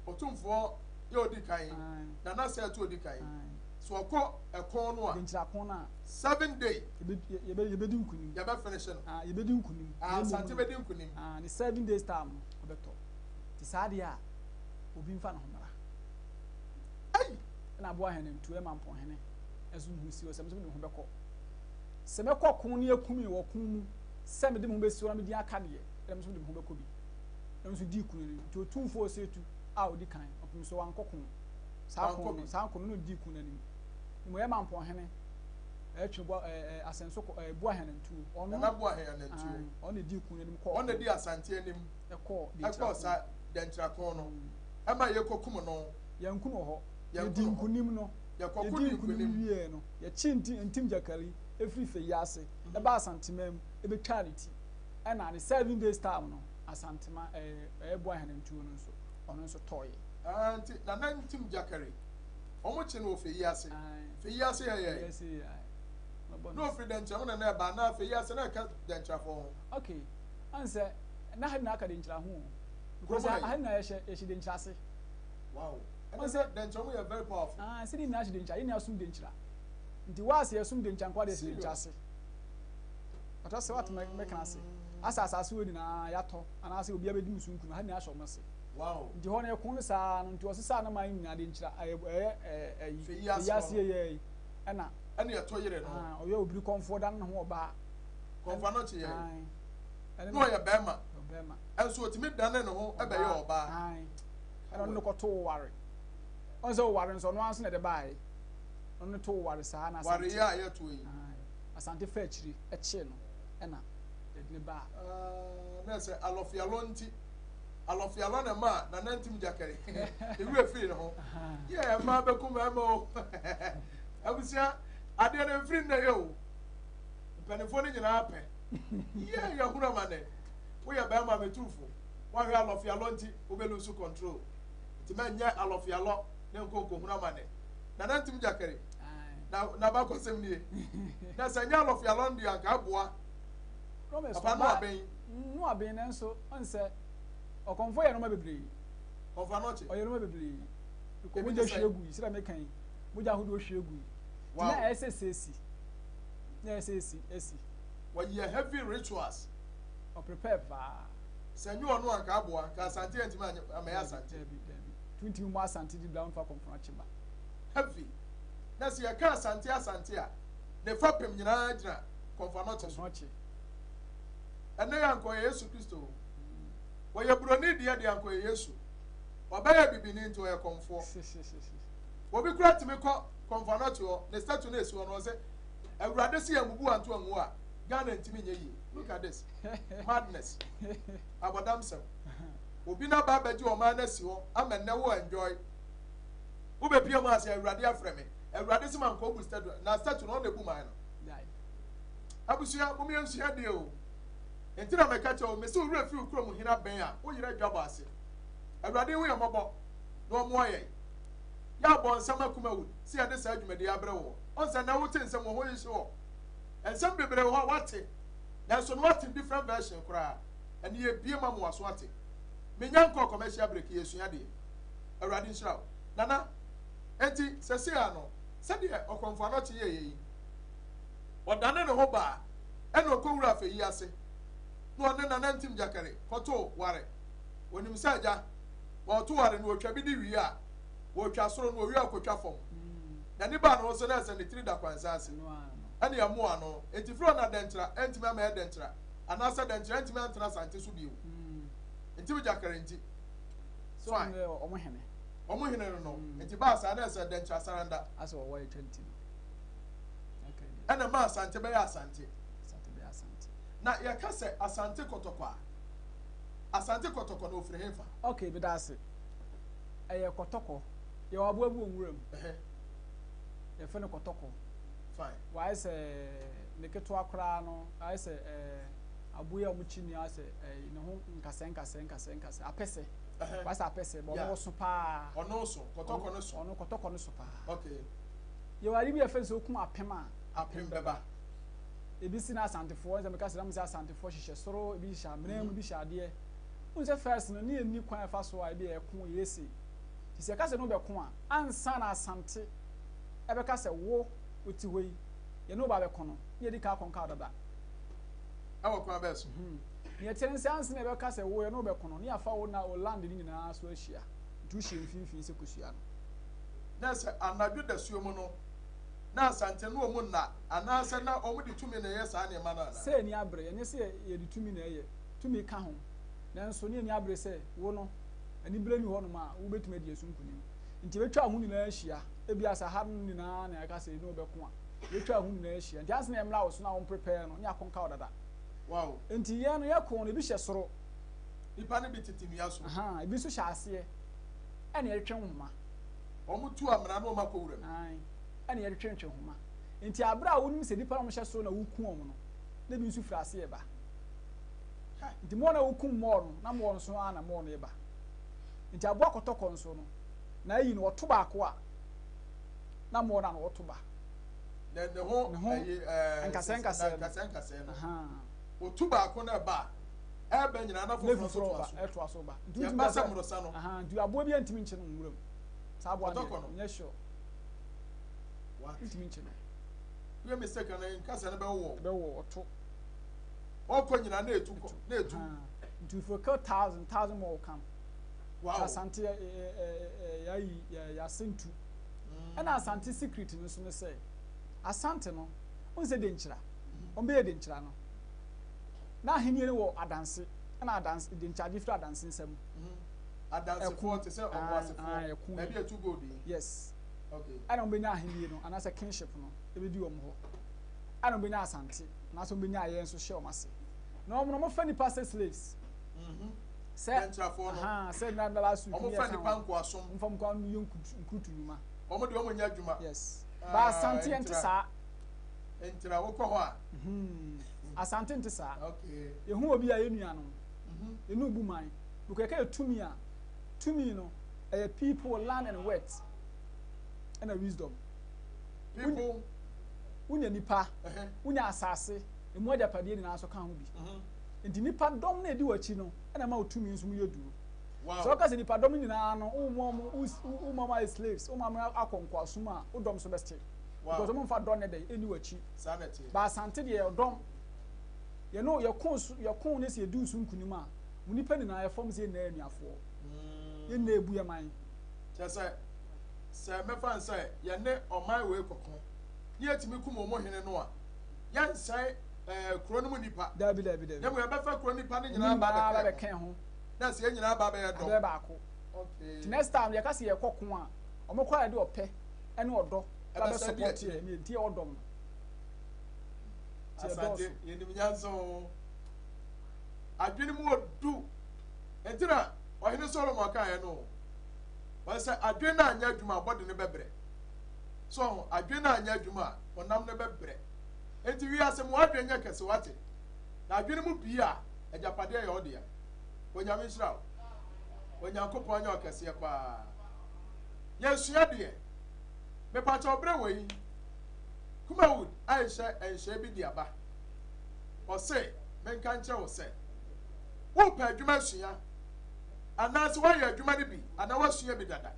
S2: Otumfoɔ yɛ odi kan, Nana Sɛ to odi kan. So ɔkɔ ɛko no a.
S3: Denkyira ko no a.
S2: 7 day.
S3: Yɛbɛdi nkunim.
S2: Yɛbɛ finish no.
S3: Ah, yɛbɛdi nkunim.
S2: Ah, Asante bɛdi nkunim.
S3: Ah, ne 7 days time no ɔbɛtɔ. Nti saa deɛ a, obi nfa ne ho mmra.
S2: Ɛyi.
S3: Ɛna aboa hɛn ntu ɛma mpɔnhene ɛso ne ho si hɔ sɛ mede me ho bɛkɔ. Sɛ mɛkɔ ko ne akumi wɔ ko mu sɛ mede me ho bɛsi hɔ na medi aka deɛ, ɛna me nso mede me ho bɛkɔ bi. Ɛno nso dii kunu no. Nti Otumfoɔ Osei a ɔdi kan, ɔpem so wankɔ ko. Saa ko no, saa ko no na ɔdii ko no anim. Mmom ɛyɛ Mampɔnhene ɛtwe boa ɛɛ asɛnso kɔ ɛɛ boa hɛn ntuo.
S2: Ɔno Nana boa hɛn anantuo.
S3: Ɔno na ɛdii ko no anim kɔɔ.
S2: Ɔno na ɛdi Asante anim.
S3: Ɛkɔɔ
S2: Ɛkɔɔ saa Dɛnkyira ko no. Ɛma yɛkɔ kum no.
S3: Yɛnku no wɔ hɔ. Yɛdi nkunim no.
S2: Yɛkɔko
S3: Yɛdi
S2: di
S3: nkunim
S2: nkunim.
S3: wie no, yɛkye Ntim Gyakari efiri Feyi ase ɛbaa Asanteman mu ebetwaa ne ti. Ɛna ne 7 days time no, Asantema ɛɛ boa hɛn ntuo no nso, ɔno nso tɔɔyɛ.
S2: Ah, nti Nana Ntim Gyakari, wɔn kye no wɔ Feyi ase. Feyi ase yɛ
S3: Feyi
S2: yɛ.
S3: ase yɛ ae.
S2: Na ofiri Dɛnkyira mu na na ɛba anaa Feyi ase na ɛka Dɛnkyirafoɔ ho?
S3: Okay, ansɛ na ha nyinaa ka Dɛnkyira ho o. Because
S2: Kurom ha yi?
S3: ha nyinaa yɛhyɛ Dɛnkyira ase.
S2: Wow. Ɛna sɛ Dɛnkyira mu yɛ very powerful.
S3: Ah, sɛ ne nyinaa hyɛ Dɛnkyira, yɛn nyinaa som Dɛnkyira. Nti waase yɛsom Dɛnkyira nko ara deɛ yɛhyɛ Dɛnkyira ase. Ɔtɔ sɛ wate mɛka ase. Asa asase wɔ nyinaa yɛatɔ anaasɛ obiara bɛdi mu so nkunim, ha nyinaa hyɛ ɔmo ase. Nti hɔ no ɛko no saa no, nti ɔsesaa ne man nyinaa Dɛnkyira ɛyɛ ɛɛ ɛyi
S2: Feyi ase
S3: Feyi ase
S2: hɔ no.
S3: yɛ yi ɛna.
S2: Ɛna ɛtɔ yere no.
S3: Ah, ɔyɛ obiri kɔnfoɔ dan ne ho ɔbaa.
S2: Kɔnfa no kye yɛ.
S3: Ae. Ɛne
S2: Na ɔyɛ bɛrima.
S3: Ɔbɛrima.
S2: Ɛnso otumi dane ne ho ɛbɛyɛ ɔbaa.
S3: Ae. Ɛna ɔno ne kɔto ware. Ɔn sɛ ɔware nso ɔno ara nso na ɛde baeɛ. Ɔno ne to ware saa na
S2: Ware
S3: Asante.
S2: yi a yɛto yi.
S3: Ae. Asante fa akyiri ɛkyee no ɛna yɛde ne baa.
S2: Ah, na sɛ alɔfialɔ nti alɔfialɔ na ma Nana Ntim Gyakari ewura firi ne ho yɛ mmaa bɛku mmarima o. Abusua, adeɛ no mfiri nnɛ yɛ o, mpanimfoɔ no nyinaa pɛ yɛ yɛhunu amane. Woyɛ bɛrima metumfo woahwɛ alɔfialɔ nti wobɛ lose control, nti mɛnyɛ alɔfialɔ ne nkonkohunu amane. Nana Ntim Gyakari na n'abakɔsɛm nie na sɛ nyɛ alɔfialɔ no deɛ anka aboa papa no abɛn.
S3: No abɛn, nanso ɔn sɛ ɔkɔmfo yɛ nneɛma bebree.
S2: Kɔnfa no ɔkye.
S3: Ɔyɛ nneɛma bebree. Kɔ mogya hwie gu yi, sɛdeɛ meka yi, mogya ahodoɔ hwie gu yi. Nti na ɛyɛ sɛ sɛsi. Na ɛyɛ sɛ esi esi.
S2: Wɔyɛ heavy rituals.
S3: Ɔprepare paa.
S2: Sɛ nyɛ ɔno anka aboa nka Asante antumi amɛyɛ Asante.
S3: Dabi dabi. Tuntun mu Asante di bla nfa kɔmfo no akyi ba.
S2: Heavy. Na sɛ yɛka Asante Asante a, ne fapem nyinaa gyina Kɔmfo Anɔkye so.
S3: Kɔmfo Anɔkye.
S2: Ɛnɛ yɛ ankɔyɛ Yesu Kristo o. Wɔyɛ buroni deɛ ankɔyɛ Yesu. Ɔbɛyɛ bibini nti ɔyɛ kɔmfoɔ. Obi kura tumi kɔ Kɔmfo Anɔkye hɔ, ne statue no esi hɔ no, ɔsɛ Awurade sɛ yɛn bubu anto angu a, Ghana ntumi nyɛ yie. Look at this madness. Abɔdamsɛm. Obi n'aba abɛgye ɔman no asi hɔ ama nnɛ wo enjoy. Wobɛpie mu ase, Awurade afrɛ me. Awurade sɛ ma nkɔ bu statue na statue no ɔna ebu man no. Abusua, mo yɛn deɛ o. Nti na mɛka kyerɛ wo, mesi wo werɛ fi wo kurom hene abɛn a woyerɛ adwabɔ ase. Awurade hu yɛn mmɔbɔ na ɔmmoa yɛn. Yɛ abɔ nsɛm akuma wu sɛ yɛde saa dwumadi abrɛ wɔ. Ɔnsɛ na wote nsɛm wɔ ho hyehye wɔ. Nsɛm bebree wɔ hɔ a wate, nanso no wate different version koraa. Ɛne yɛbie ma mo waso ate. Menya nkɔɔ commercial break, yɛsua deɛ. Awurade nhyira wo. Nana, enti sɛsei ano, sɛdeɛ Ɔkɔmfo Anɔkye yɛɛyɛ yi, ɔdane ne ho baa ɛna ɔkɔwura afɛyi ase na ɔne Nana Ntim Gyakari kɔtoo ware. Onim sɛ agya, wɔto ware no wɔtwa bi de wie a, wɔtwa soro no wɔwie a wɔkɔtwa fam. N'ani baa ne ho so na ɛsɛ ne tiri da kwansa ase. Ɛne ɛmoa no. Enti firi ɔna Dɛnkyira antumi amɛyɛ Dɛnkyira anaasɛ Dɛnkyira antumi antena Asante so bio. Ntim Gyakari nti.
S3: Fine. Ɔmo hene.
S2: Ɔmo hene no. Nti baa saa na ɛsɛ Dɛnkyira saranda.
S3: Asɛ ɔwɔ ɛtwa nti no.
S2: Ɛna ma Asante bɛyɛ Asante.
S3: Asante bɛyɛ Asante.
S2: Na yɛka sɛ Asante Kɔtɔkɔ a, Asante Kɔtɔkɔ na ofiri hefa?
S3: Okay, meda ase. Ɛyɛ kɔtɔkɔ. Yɛwɔ aboa bi wɔ nwura mu. Yɛfrɛ no kɔtɔkɔ.
S2: Fine.
S3: Wayɛ sɛ ne ketewa koraa no, ayɛ sɛ ɛɛ aboa a wɔkyi ni ayɛ sɛ ɛɛ ne ho nkasɛ nkasɛ nkasɛ nkasɛ apɛsɛ. Wayɛ sɛ apɛsɛ, bɔ ɔno so paa.
S2: Ɔno so, kɔtɔkɔ no so.
S3: Ɔno kɔtɔkɔ no so paa.
S2: Okay.
S3: Yɛwɔ ade bi a yɛfrɛ no sɛ okum apem a.
S2: Apem bɛba.
S3: Ebi si na Asantefoɔ, sɛ meka sɛ na mo sɛ Asantefoɔ hyehyɛ soro, ebi hyehyɛ amena mu, ebi hyɛ adeɛ. Wohu sɛ first no, ne yɛnni kwan a ɛfa so a ebi yɛ ɛko, yɛ ese. Nti sɛ yɛka sɛ no bɛko a, ansa na Asante ɛbɛka sɛ wo wote hɔ yi, yɛne wo ba bɛko no, na yɛadi kan akɔnka wo dada.
S2: Ɛwɔ kwan bɛɛ so.
S3: Nea ɛteɛ ne sɛ ansa na yɛbɛka sɛ wo yɛne wo bɛko no, na yɛafa wo na wo land no nyinaa so ahyia. Nti wohyɛ mfimfini sɛ kosua no.
S2: Na sɛ anadwo dasuo mu no, na Asante ne wɔn nna anaasɛ na wɔde tumi na ɛyɛ saa nneɛma no anaa?
S3: Sɛ ani abere, ɛnyɛ sɛ yɛde tumi na ɛyɛ, tumi ka ho, nanso ne ani abere sɛ wo no, anibere nni hɔnom a wubetumi adi ɛso nkonim. Nti yɛbɛtwa wo ho nyinaa ahyia, ebia sɛ ha no nyinaa na yɛka sɛ yɛne wo bɛko a, yɛbɛtwa wo ho nyinaa ahyia. Nti ansa na yɛmmra wo so na womprepare no, ne yɛakonka wo dada.
S2: Wow.
S3: Nti yɛn no yɛko no, ebi hyɛ soro.
S2: Nnipa no bi tete nnua so.
S3: Ahaa, ebi nso hyɛ aseɛ, ɛna yɛtwetwe nhoma.
S2: Wɔtu amena na wɔakɔ wuram.
S3: Ae, ɛna yɛtwetwetwe nhoma. Nti abere a wonim sɛ nnipa no wɔhyɛ soro na woku wɔn no, na ebi nso firi aseɛ reba. Nti mmoa no a wokum mmoa no, na mmoa no nso ara na mmoa no reba. Nti aboa kɔtɔkɔ nso no, na ayi no wɔto baako a, na mmoa no ano wɔto ba.
S2: Ne ne ho
S3: Ne ho
S2: ɛyi ɛɛ
S3: nkasɛɛ nkasɛɛ no.
S2: nkasɛɛ nkasɛɛ no. Otu baako na ɛba a, ɛreba nyinaa na
S3: Na
S2: foforɔ nso
S3: foforɔ
S2: toa
S3: ba,
S2: so.
S3: ɛtoa so ba. Nti
S2: Yɛba
S3: wotumi ka
S2: sɛ
S3: sɛ,
S2: mmorosa no.
S3: ahaa, nti aboa bi antumi nkye no nwura mu. Saa aboa no
S2: Kɔtɔkɔ
S3: deɛ,
S2: no.
S3: nyɛ sure.
S2: What?
S3: Ntumi nkye no.
S2: Woyɛ mistake a na nkasɛɛ no bɛwowɔ wo.
S3: Ɛbɛwɔ, ɔto.
S2: Ɔkɔ nyinaa na etu kɔ, na etu.
S3: Ahaa. Nti if you kill thousand, thousand more will come.
S2: Wow.
S3: Nti Asante yɛ yɛ yɛ yɛayi yɛ yɛase ntu. Ɛna Asante secret no nso ne sɛ, Asante no, wohu sɛ Denkyira, wɔn bɛyɛ Denkyira no, na ahenni no wɔ Adanse, ɛna Adanse, Denkyira gye firi Adanse nsam.
S2: Adansefoɔ te sɛ ɔboasefoɔ,
S3: ɛko
S2: baabi a ɛtu gold yi.
S3: Yes.
S2: Okay.
S3: Ɛna wɔn bɛnya ahenni no, anaasɛ kingship no, ɛbɛdi wɔn hɔ. Ɛna wɔn bɛnya Asante, anaasɛ wɔn bɛnya ayɛ nso hyɛ wɔn ase. Na wɔn no, wɔfa nipa sɛ slaves. Sɛ,
S2: Denkyirafoɔ no.
S3: ahaa, sɛ na na last week
S2: Wɔn
S3: ne
S2: fa
S3: yɛka
S2: nipa
S3: ho.
S2: nkoasom.
S3: Wɔn fa nkoa no yɛ nkurutu nnwuma.
S2: Wɔn deɛ wɔn nyɛ adwuma.
S3: Yes.
S2: Ah,
S3: Ba Asante yɛnte
S2: Nkyira.
S3: saa.
S2: Nkyira wokɔ hɔ a.
S3: Asante nte saa.
S2: Okay.
S3: Yɛhu obi a yɛ nuanom. Yɛne obu man. Because yɛka yɛ tumi a, tumi no, ɛyɛ people, land and wealth. Ɛna wisdom.
S2: People.
S3: Wonya nipa, wonya asase, emu agyapadeɛ nyinaa nso ka ho bi. Nti nipa dɔm na edi w'akyi no, ɛna ɛma wo tumi nso mu yɛ duru.
S2: Wow.
S3: Sɛ wɔka sɛ nipa dɔm no nyinaa no, woma wɔn woma wɔn ayɛ slaves, woma wɔn akɔ nkoasom a, wo dɔm so bɛte.
S2: Wow.
S3: Because wɔn mfa dɔ ne dɛ ɛni w'akyi.
S2: Saa na ɛteɛ.
S3: Ba Asante deɛ ɔdɔm. Yɛne yɛko so yɛko ne sɛ yɛdi so nkunim a, mo nipa nyinaa yɛfam sɛ yɛn nyinaa yɛ anuafoɔ. Yɛn nyinaa ebu yɛ man.
S2: Kyerɛ sɛ, sɛ mɛfa no sɛ yɛne ɔman wei kɔko ne yɛtumi kum wɔn hene no a, yɛnsɛe ɛɛ kuro no mu nipa.
S3: Dabi dabi dabi.
S2: Na mmom yɛbɛfa kuro nipa no
S3: Wɔn
S2: nyinaa ba
S3: nyinaa
S2: abɛka
S3: bɛbɛka
S2: ho.
S3: ho.
S2: Na sɛ yɛn nyinaa ba abɛyɛ dɔm.
S3: Abɛyɛ baako.
S2: Okay.
S3: Nti next time yɛka sɛ yɛkɔ ko a, wɔn koraa yɛde ɔpɛ ɛne ɔdɔ ba bɛ
S2: Ɛbɛsɛ di
S3: support
S2: akyire.
S3: yɛ ne nti yɛ ɔdɔm no. Nti
S2: Asante,
S3: ɛdɔɔso.
S2: yɛnim nyansa o. Adwene mu odu. Nti na ɔhene Solomon kaeɛ no o. Wɔn sɛ adwene no anyɛ adwuma a bɔde no bɛbrɛ. So ho, adwene no anyɛ adwuma a honam no bɛbrɛ. Nti wiase mu adwene nyɛ kɛse wate. Na adwene mu bie a agyapadeɛ yɛ wo dea. Onyame nhyira wo. Onyankopɔn nyɛ ɔkɛseɛ paa. Yɛsua deɛ. Mepakyɛw berɛ wɔ yi. Kumawood ahyɛ nhyɛɛ bi de aba. Ɔse menka nkyerɛ wo sɛ, wopɛ adwuma asua anaasɛ woayɛ adwuma no bi anaa woasua bi dada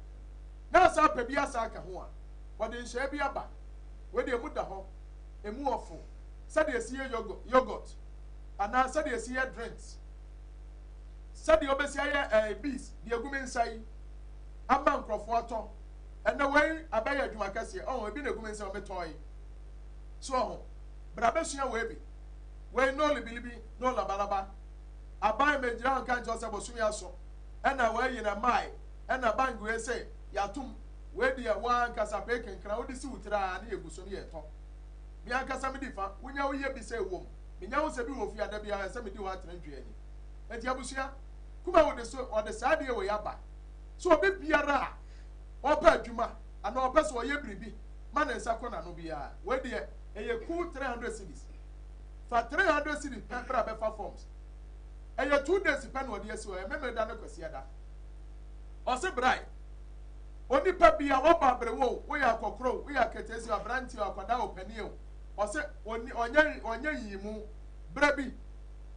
S2: na asan apɛ bi asan aka ho a, wɔde nhyɛɛ bi aba. Wei deɛ emu da hɔ, emu ɔfo, sɛdeɛ esi yɛ yogurt anaa sɛdeɛ esi yɛ drinks, sɛdeɛ wobɛsi ayɛ ɛɛ eh, bees deɛ egu me nsa yi ama nkurɔfoɔ atɔ. Ɛnɛ wei abɛyɛ adwuma kɛseɛ, ɔho ebi na egu me nsa metɔn yi. So ɔho, bra bɛsua wei bi. Wei no libilibi, no labalaba. Aban megyina nka nkyɛw sɛ bosome aso, ɛna wei yi na mmae, ɛna bank wei sɛ yɛatom. Wei deɛ wo ankasa pee kenkran wode si wo tiri aa ne yɛgu so ne yɛtɔ. Me ankasa medi fa, wonya woyɛ bi sɛ ɛwom, menya ho sɛ bi wɔ fie a da biara ɛsɛ medi hɔ atena ntwi ani. Enti abusua, Kumawu de so ɔde saa adeɛ wei aba sɛ obi biara a ɔpɛ adwuma anaa ɔpɛ sɛ ɔyɛ biribi ma ne nsa kɔ n'ano biara, wei deɛ ɛyɛ cool 300 cedis. Fa 300 cedis pɛ bra bɛfa forms. Ɛyɛ 2 days pɛ na ɔde asi hɔ, ɛyɛ Memeneda ne Kwasiada. Ɔse brae. Onipa bi a wabɔ aberewa o, woyɛ akɔkorɔ o, woyɛ aketeesi o, aberanteɛ o, akwadaa o, panin o, ɔsɛ ɔni ɔnyɛ ɔnyɛ nyiyimu. Bra bi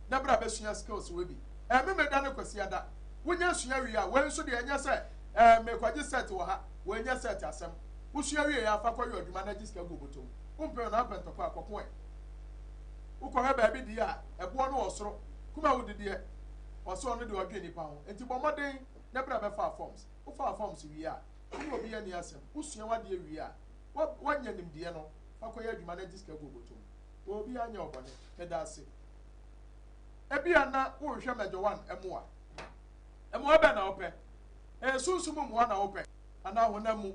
S2: na bra bɛsua skills wei bi. Ɛɛ Memeda ne Kwasiada. Wonya sua wie a, wei nso deɛ ɛnyɛ sɛ ɛɛ merekɔgye set wɔ ha, wei nyɛ set asɛm. Wosua wie a, fa kɔyɛ adwuma na gye sika gu wo bɔtɔ mu. Wompɛ o na wopɛ ntɔkwa a, kɔko ɛ. Wokɔhwɛ baabi deɛ a, ɛboɔ no wɔ soro. Kumawu de deɛ, ɔse ɔno deɛ ɔdwen nnipa ho. Enti bɔ mmɔden na bra bɛfa forms. Wofaa forms wie a, wo ne obi anni asɛm. Wosua w'adeɛ wie a, woanya nimdeɛ no, fa kɔyɛ adwuma na gye sika gu wo bɔtɔ mu. Obiara nyɛ wo bɔne. Meda ase. Ebia na worehwɛ Major One mmoa. Mmoa bɛn na wopɛ? Ɛyɛ sunsum mmoa na wopɛ anaa honam mu?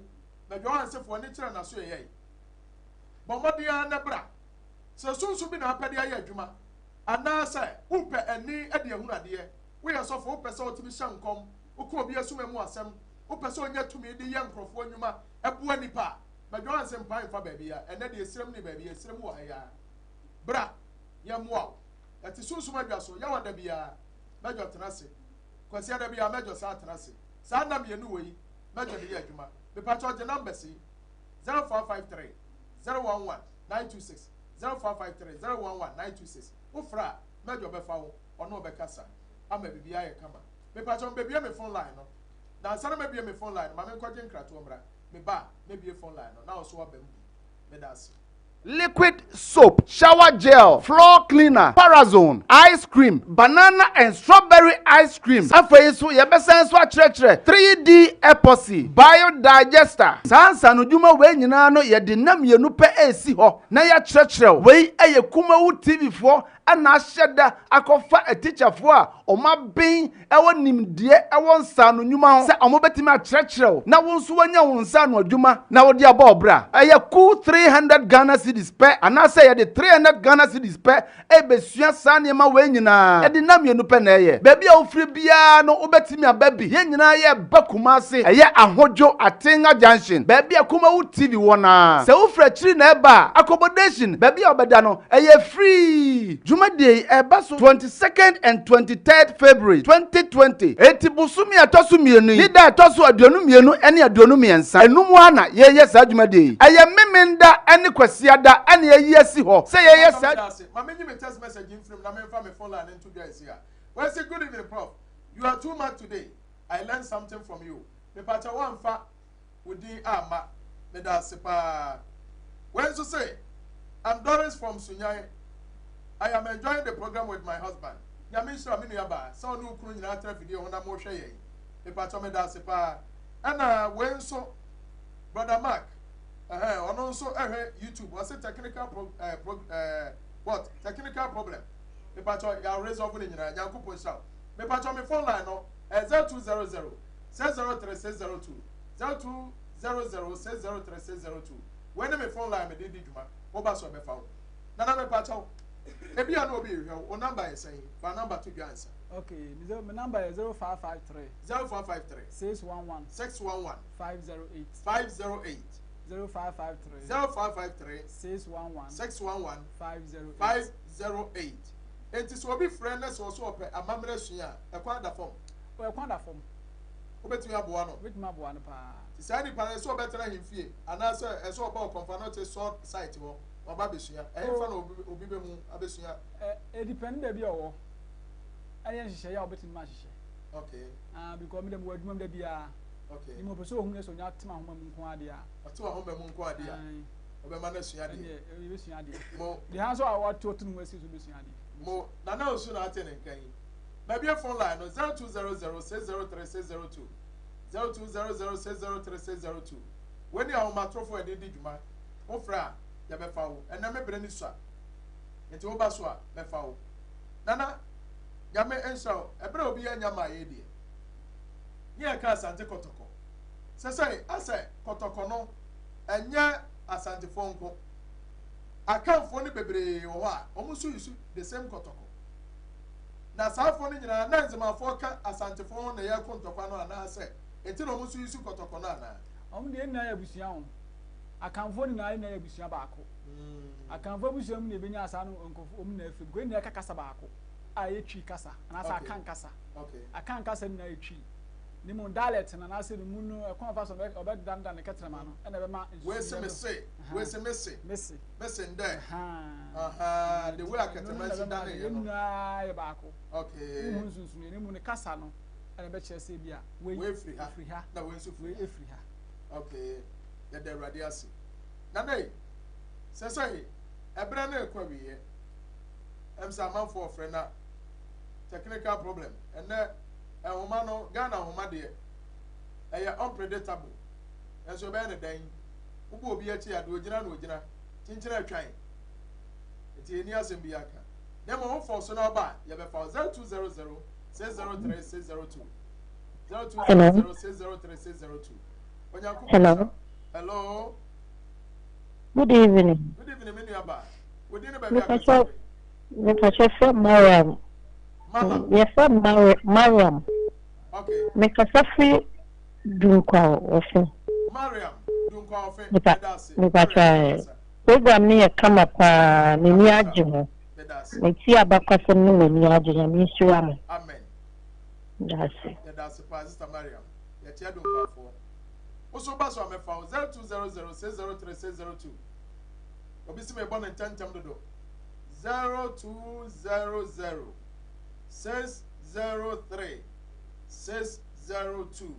S2: Major One se fa w'ani kyerɛ n'asoɛeɛ. Bɔ mmɔden ara na bra. Sɛ sunsum bi na wopɛ de ayɛ adwuma, anaasɛ wopɛ ani de ahunu adeɛ, woyɛ sɔfo, wopɛ sɛ wotumi hyɛ nkɔm, woka obi asuma mu asɛm, wopɛ sɛ onya tumi de yɛ nkurɔfoɔ nnwuma, boa nnipa a, Major One se mpae mfa baabiara. Ɛnnɛ deɛ esrem ne baabi, esrem wɔ ha yi ara. Bra, yɛmmoa wo. Yɛte sunsum adwa so, Yawa da biara, mɛdwo tena ase. Kwasiada biara, mɛdwo saa tena ase. Saa nna mmienu wɔ yi, mɛdwo de yɛ adwuma. Mepakyɛw gye numbers yi, 0453 011 926, 0453 011 926. Wofrɛ a, mɛdwo bɛfa wo, ɔne wo bɛkasa ama biribiara ayɛ kama. Mepakyɛw mebue me phone line no. Na ansa na mɛbue me phone line no, ma menkɔgye nkratoɔ mmra. Meba a, mɛbue phone line no na wo nso woaba mu bi. Meda ase.
S1: Liquid soap, shower gel, floor cleaner, parazone, ice cream, banana and strawberry ice cream. Afei nso yɛbɛsan nso akyerɛkyerɛ 3D epoxy, biodigester. Saa nsaanodwuma wei nyinaa no yɛde nna mmienu pɛ resi hɔ na yɛakyerɛkyerɛ wo. Wei yɛ Kumawu TV foɔ na ahyɛ da akɔfa atikyafoɔ a wɔaben wɔ nimdeɛ wɔ nsaano nnwuma ho sɛ wɔbɛtumi akyerɛkyerɛ wo na wo nso woanya wo nsaano adwuma na wode abɔ wo bra. Ɛyɛ ku 300 Ghana cedis pɛ anaasɛ yɛde 300 Ghana cedis pɛ rebɛsua saa nneɛma wei nyinaa. Yɛde nna mmienu pɛ na ɛyɛ. Baabi a wofiri biara no wobɛtumi aba bi. Yɛn nyinaa yɛreba Kumasi. Ɛyɛ Ahodwo Atenga Junction, baabi a Kumawu TV wɔ no ara. Sɛ wofiri akyiri na ɛreba a, accommodation, baabi a wobɛda no, Ɛyɛ free! Dwumadie yi ɛreba so 22nd and 23rd February 2020. Enti bosome a ɛtɔ so mmienu yi ne da a ɛtɔ so 22 ne 23 ɛno mu ara na yɛreyɛ saa dwumadie yi. Ɛyɛ Memenda ne Kwasiada na yɛayi asi hɔ sɛ yɛyɛ saa.
S2: Meda ase. Ma menyi me text message mfiri mu na memfa me phone line nto dwa ɛsi ha. Wei se good evening prof, you are too much today, I learn something from you. Mepakyɛw woamfa wo din amma. Meda ase paa. Wei nso se, I'm Doris from Sunyani. I am enjoying the program with my husband. Nyame nhyira me nua baa sɛ ɔne wo kunu nyinaa tena fidie ho na mohwɛ yɛn. Mepakyɛw meda ase paa. Ɛna wei nso, Brother Mark, ɛhɛn, ɔno nso ɛhwɛ YouTube. Ɔse technical pro, eh, pro, eh, what? Technical problem. Mepakyɛw, yɛ resolve ne nyinaa. Nyankopɔn nhyira wo. Mepakyɛw me phone line no, eh, 0200 603 602 0200 603 602 Wei ne me phone line mede di dwuma woba so ɛbɛfa wo Nana mepakyɛw ebi a na obi rehwɛ wo wo number yɛ sɛn fa number to dwa ansa.
S3: Okay, me zero, me number yɛ 0553.
S2: 0553.
S3: 611.
S2: 611.
S3: 508.
S2: 508.
S3: 0553.
S2: 0553.
S3: 611.
S2: 611.
S3: 508.
S2: 508. Enti sɛ obi frɛ na sɛ ɔso ɔpɛ amammerɛ sua a, ɛkwan da fam.
S3: Ɛkwan da fam.
S2: Wobɛtumi aboa no?
S3: Wobɛtumi aboa no paa.
S2: Nti saa nipa no, ɛsɛ ɔbɛtena ahemfie anaasɛ ɛsɛ ɔba ɔkɔmfanote sɔɔ site hɔ na ɔba abɛsua? Ɛhefa na obi obi bɛhu abɛsua?
S3: Ɛ ɛdipɛndi baabi a ɔwɔ ɛne nhyehyɛeɛ a wobɛtumi ma ahyehyɛ.
S2: Okay.
S3: Ah, because me dɛ mewɔ adwuma mu da biara.
S2: Okay.
S3: Ni mo pɛ sɛ ohun sɛ onya tema ahoma mu nko adeɛ a.
S2: Ɔte ahoma mu nko adeɛ a. Ɔbɛma no asua adeɛ.
S3: Ɛnneɛ ɛbɛsua adeɛ.
S2: Mo.
S3: Deɛ ha nso a wate ɔto ne ho asi so bɛsua adeɛ.
S2: Mo Nana Osu na ate ne nka yi. Mabue phone line no 0200 603 602, 0200 603 602. Wei ne ahomatorofo a yɛde di dwuma. Wofrɛ a, yɛbɛfa wo. Ɛnnɛ me bere no sua, nti woba so a, mɛfa wo. Nana, Nyame nhyira wo. Ɛberɛ a obiara nnya mmaeɛ deɛ, ne yɛka Asante Kɔtɔkɔ. Sɛsɛi, asɛ Kɔtɔkɔ no, ɛnyɛ Asantefoɔ nko. Akanfoɔ no bebree wɔ hɔ a, wɔn nso use the same Kɔtɔkɔ. Na saa afoɔ no nyinaa, na Nzemafoɔ ka Asantefoɔ ho na yɛreko ntɔkwa no anaa sɛ enti na wɔn nso use kɔtɔkɔ no anaa?
S3: Wɔn deɛ yɛn nyinaa yɛ abusua o. Akanfoɔ nyinaa yɛn nyinaa yɛ abusua baako. Akanfoɔ abusua mu na yɛbɛnya saa no nkurɔfoɔ wɔn nyinaa firi because yɛn nyinaa ka kasa baako a ɛyɛ Twi kasa anaasɛ
S2: Okay.
S3: Akan kasa.
S2: Okay.
S3: Akan kasa nyinaa yɛ Twi. Ne mu dialect no anaasɛ ne mu no ɛkwan a ɔfa so ɔbɛ ɔbɛdandan ne kɛtrɛma no ɛna ɛbɛma
S2: Wei se
S3: nsusuiɛ
S2: me
S3: no.
S2: se,
S3: Aha.
S2: wei se me se.
S3: Mese.
S2: Mese ndɛ. Ahaa, the way akɛtɛmɛ si dane yɛ
S3: no. Nyinaa yɛ baako.
S2: Okay.
S3: Wohu nsonsonoeɛ no mu ne kasa no ɛna ɛbɛkyerɛ sɛ bi a wei
S2: wei firi ha,
S3: firi ha
S2: na wei nso
S3: firi ha.
S2: Okay. Yɛda Awurade ase. Nana ei, sɛsɛe ɛberɛ no rekɔ awieɛ. Ɛm sɛ amanfoɔ ɔfrɛ na technical problem. Ɛnɛ nhoma no, Ghana nhoma deɛ, ɛyɛ unpredictable. Nanso ɛbɛyɛ ne dɛn? Wobɔ obi akyi a, deɛ ogyina na ogyina. Kyenkyene atwan. Nti yɛnni asɛm bi aka. Na mmom wofɔw so na ɔba a, yɛbɛfa wo 0200 603 602. 0200 603 602. Onyankopɔn
S4: Hello.
S2: Hello.
S4: Good evening.
S2: Good evening, me nua ba. Wo din ne baabi akasa firi.
S4: Mepatwa fɛ Mariam.
S2: Mama.
S4: Yɛfrɛ Mariam.
S2: Okay.
S4: Mekasa firi Dunkwa Ɔfe.
S2: Mariam, Dunkwa Ɔfe. Meda ase.
S4: Mepatwa program no yɛ kama paa, m'ani agye ho. Metie abakwasɛm no m'ani agye, Nyame nhyira mo.
S2: Amen.
S4: Meda ase.
S2: Yɛda ase paa, Sister Mariam. Yɛkyia Dunkwafoɔ. Wo so ba so a mɛfa wo 0200 603 602. Obi si mebɔ no ntɛmntɛm dodo. 0200 603 602.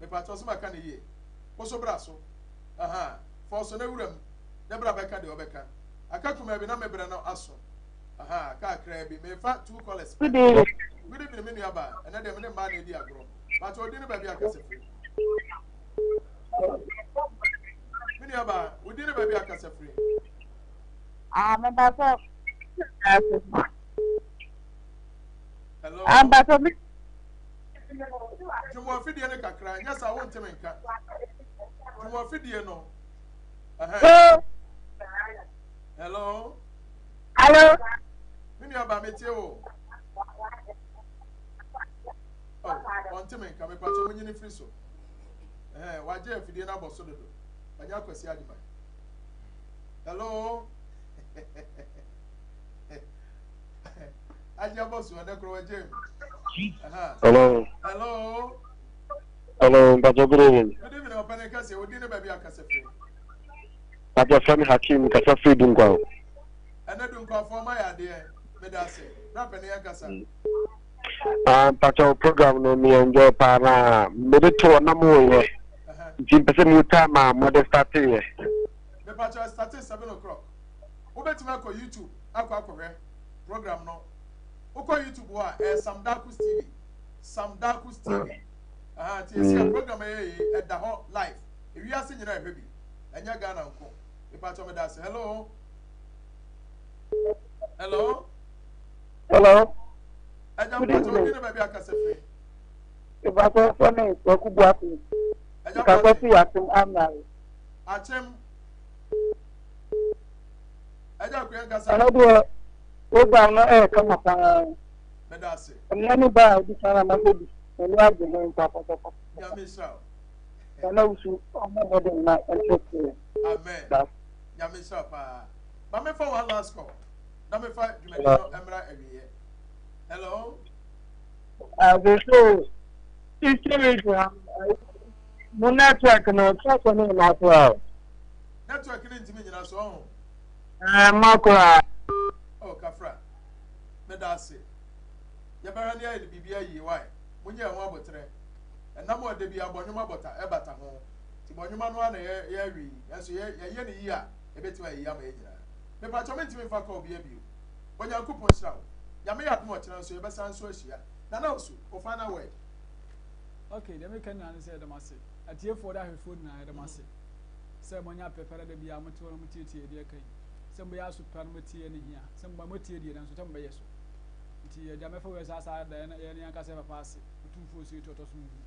S2: Mepatɔ so maka ne yie. Wo so bra so. Aha. Fa ɔsɔ na wura mu. Na bra bɛka deɛ ɔbɛka. Aka kumaa bi na mebrɛ no aso. Aha, kakraa bi. Mefa two callers.
S4: Good evening.
S2: Good evening, me nua baa. Ɛnɛ deɛ me ne mmaa na edi agorɔ. Bàtɛ odi ne baabi akasa firi. Me nua baa, odi ne baabi akasa firi.
S4: Ah, me ba sɛ.
S2: Hello.
S4: Ah, ba sɛ mi.
S2: Twemu afidie no kakra, nyɛ saa wontumi nka. Twemu afidie no. Ɛhɛn. Hello.
S4: Hello.
S2: Me nua ba metie wo. Oh, ɔnte me nka mepa kyɛ monyini firi so. Ɛhɛn, wagye afidie no abɔ so dodo. Ɔnyɛ akwasi agyeman. Hello. Agye abɔ so ɛnɛ korɔ wagye mu.
S5: Hello.
S2: Hello.
S5: Hello, Mpacho, good evening.
S2: Good evening, ɔpɛni kɛseɛ, odi ne baabi akasa firi.
S5: Mpacho, fɛmi Hakim, kasa firi Dunkwa.
S2: Ɛnɛ Dunkwafoɔ ma yɛ adeɛ, meda ase. Bra pɛni yɛn kasa.
S5: Ah, Mpacho, program no mi enjoy paa na mede to hɔ na mo yɛ. Nti mpɛ sɛ mo time a mo de start yɛ.
S2: Mepacho, start 7 o'clock. Wobɛtumi akɔ YouTube akɔ akɔhwɛ program no. Wokɔ YouTube hɔ a, ɛyɛ Sam Darkus TV. Sam Darkus TV. Aha, nti esi a program ɛyɛ yi ɛda hɔ live. Ewiase nyinaa ɛhwɛ bi. Ɛnyɛ Ghana nko. Mepacho, meda ase. Hello. Hello.
S4: Hello.
S2: Ɛgya mpacho, odi ne baabi akasa firi.
S4: Ìbáṣọ fẹ́ mi Kwaku Buafi.
S2: Ɛgya
S4: Ìkàkọ́
S2: mpacho.
S4: sí Akyem Amnare.
S2: Akyem. Ɛgya akua nkasa.
S4: Ɛno deɛ program no ɛyɛ kama paa.
S2: Meda ase.
S4: Ɛnna ne ba a odi kan na mabɔ bi. Ɛno agye ho papa.
S2: Nyame nhyira wo.
S4: Nana wusu ɔmo mmɔden na ɛnkyerɛkyerɛ.
S2: Amen. Nyame nhyira paa. Ma mefa one last call. Na mefa dwumadi no mmra awieɛ. Hello.
S4: Àgbèsè Eastern Region mo network no kyerɛ ne nyinaa koraa.
S2: Network ne ntumi nyina so ɔho.
S4: Ɛɛ mma koraa.
S2: Oh, kafra. Meda ase. Yɛbɛhwɛ ne ayɛ ne biribi ayie wae. Monyɛ ɛho abotrɛ. Ɛnam a ɔda bi abɔnwoma bɔta ɛbata ho. Nti bɔnwoma no ara na yɛ yɛawe yi. Nanso yɛ yɛyɛ ne yie a ɛbɛtumi ayɛ yie ama yɛn nyinaa. Mepakyɛw mentumi mfa call biara bio. Onyankopɔn nhyira wo. Nyame yɛ adom a ɔkyena nso yɛbɛsan nso ahyia. Nana Osu, wo final word.
S3: Okay, deɛ meka nyinaa ne sɛ yɛda mo ase. Atiefoɔ de ahwɛfoɔ nyinaa yɛda mo ase sɛ moanya pɛpɛrɛ da biara mote hɔ na motietie deɛ ɛka yi. Sɛ mobɛyɛ aso pa na moatie ne hia. Sɛ mobɛ moatie deɛ nanso sɛ mobɛyɛ so. Nti agya mɛfa wei saa saa da yɛn yɛn ankasa yɛ papa ase. Otumfoɔ osuo ti ɔtɔ so mmienu.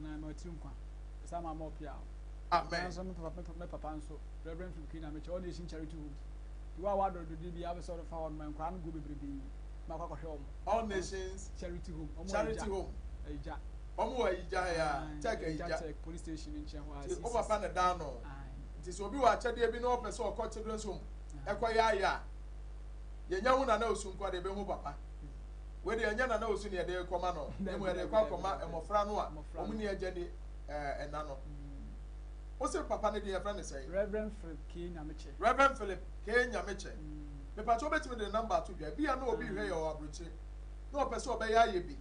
S3: Nana ɛma tiri nkwa. Ɛsan ma ama ɔpia.
S2: Amen.
S3: Nanso me papa me papa nso Reverend Philip K. Nyame kyɛ All Nation Charity Home. Nti wo a wadɔ dodi bi abɛsɛ ɔde fa hɔ no ma nkwaraa no gu bebrebe ma akɔ akɔhwɛ wɔn.
S2: All Nations
S3: Charity Home. Wɔn
S2: Charity Home.
S3: Ayigya.
S2: Wɔn wɔ Ayigya ya. Tech Ayigya.
S3: Tech police station nkyɛn hɔ a.
S2: Nti o papa na dan no. Nti sɛ obi wɔ akyɛdeɛ bi na ɔpɛ sɛ ɔkɔ children's home ɛkɔ yɛ ayɛ a yɛnya hu Nana Osu nko de ɛbɛhu papa. Wei deɛ ɛnyɛ Nana Osu ne yɛde kɔma no. Emu yɛde kɔ akɔma mmɔfra no a wɔn ni agya ni ɛna no. Wose papa no deɛ yɛfrɛ no sɛn?
S3: Reverend Philip K. Nyamekyɛ.
S2: Reverend Philip K. Nyamekyɛ. Mepakyɛ wobɛtumi de ne number ato dwa. Ebia na obi hwɛ yɛ wɔ aburokyire na ɔpɛ sɛ ɔbɛyɛ ayɛ bi.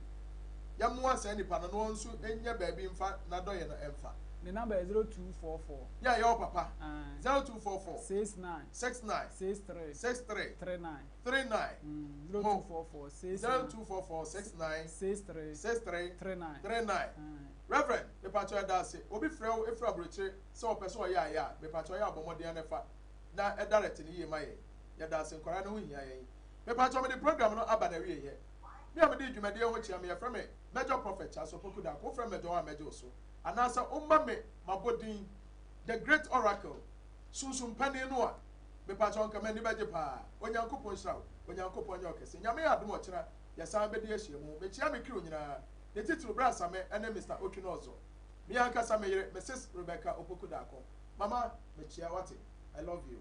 S2: Yɛmmoa saa nipa no na ɔno nso nyɛ baabi mfa n'adɔyɛ no mfa.
S3: Ne number yɛ 0244.
S2: Yɛ yɛ wo papa.
S3: Aye.
S2: 0244.
S3: 69.
S2: 69.
S3: 63.
S2: 63.
S3: 39.
S2: 39.
S3: 0244 69.
S2: 0244 69.
S3: 63.
S2: 63.
S3: 39.
S2: 39.
S3: Aye.
S2: Reverend, mepakyɛw yɛda ase. Obi frɛ wo efiri aburokyire sɛ ɔpɛ sɛ ɔyɛ ayɛ a, mepakyɛw yɛ a bɔ mmɔden ara fa na direct no yie ma yɛn. Yɛda ase, nkwadaa no ho hia yɛn. Mepakyɛw mede program no aba n'awieɛ. Me a mede dwumadie ho kyea me yɛfrɛ me Major Prophet Charles Opoku Darko. Wofrɛ me Major a mɛgye wo so. Anaasɛ woma me m'abɔdin The Great Oracle, Sunsum Panin no a, mepakyɛw nka m'ani bɛgye paa. Onyankopɔn nhyira wo. Onyankopɔn nyɛ wo kɛse. Nyame yɛ adom a ɔkyena yɛsan bɛdi ahyiamu. Mekyea me crew nyinaa, ne titiriw Bra Same ne Mister Otwinozor. Me ankasa me yere, Misis Rebecca Opoku Darko. Mama, mekyea wate. I love you.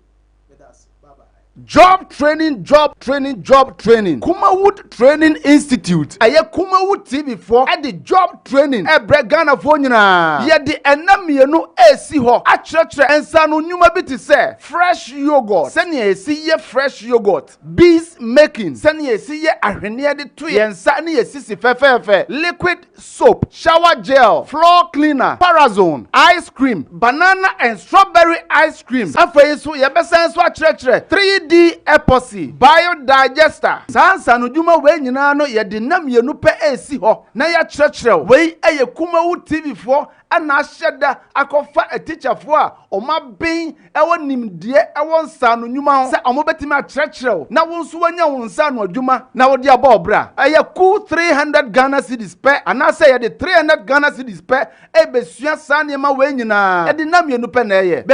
S2: Meda ase. Bye bye.
S1: Job Training Job Training Job Training Kumawood Training Institute ɛyɛ Kumawood TV foɔ de Job Training ɛbrɛ Ghanafoɔ nyinaa. Yɛde ɛna mmienu ɛresi hɔ akyerɛkyerɛ nsaano nnwuma bi te sɛ fresh yogurt, sɛnea yɛsi yɛ fresh yogurt, bees making, sɛnea yɛsi yɛ ahweneɛ de to yɛn nsa ne yɛn sisi fɛfɛɛfɛ, liquid soap, shower gel, floor cleaner, parazone, ice cream, banana and strawberry ice cream. Afei nso yɛbɛsan nso akyerɛkyerɛ 3D epoxy, biodigester. Saa nsaanodwuma wei nyinaa no yɛde nna mmienu pɛ resi hɔ na yɛakyerɛkyerɛ wo. Wei yɛ Kumawu TV foɔ na ahyɛ da akɔfa atikyafoɔ a wɔaben wɔ nimdeɛ wɔ nsaano nnwuma ho sɛ wɔbɛtumi akyerɛkyerɛ wo na wo nso woanya wo nsaano adwuma na wode abɔ wo bra. Ɛyɛ ku 300 Ghana cedis pɛ anaasɛ yɛde 300 Ghana cedis pɛ rebɛsua saa nneɛma wei nyinaa. Yɛde nna mmienu pɛ na ɛyɛ.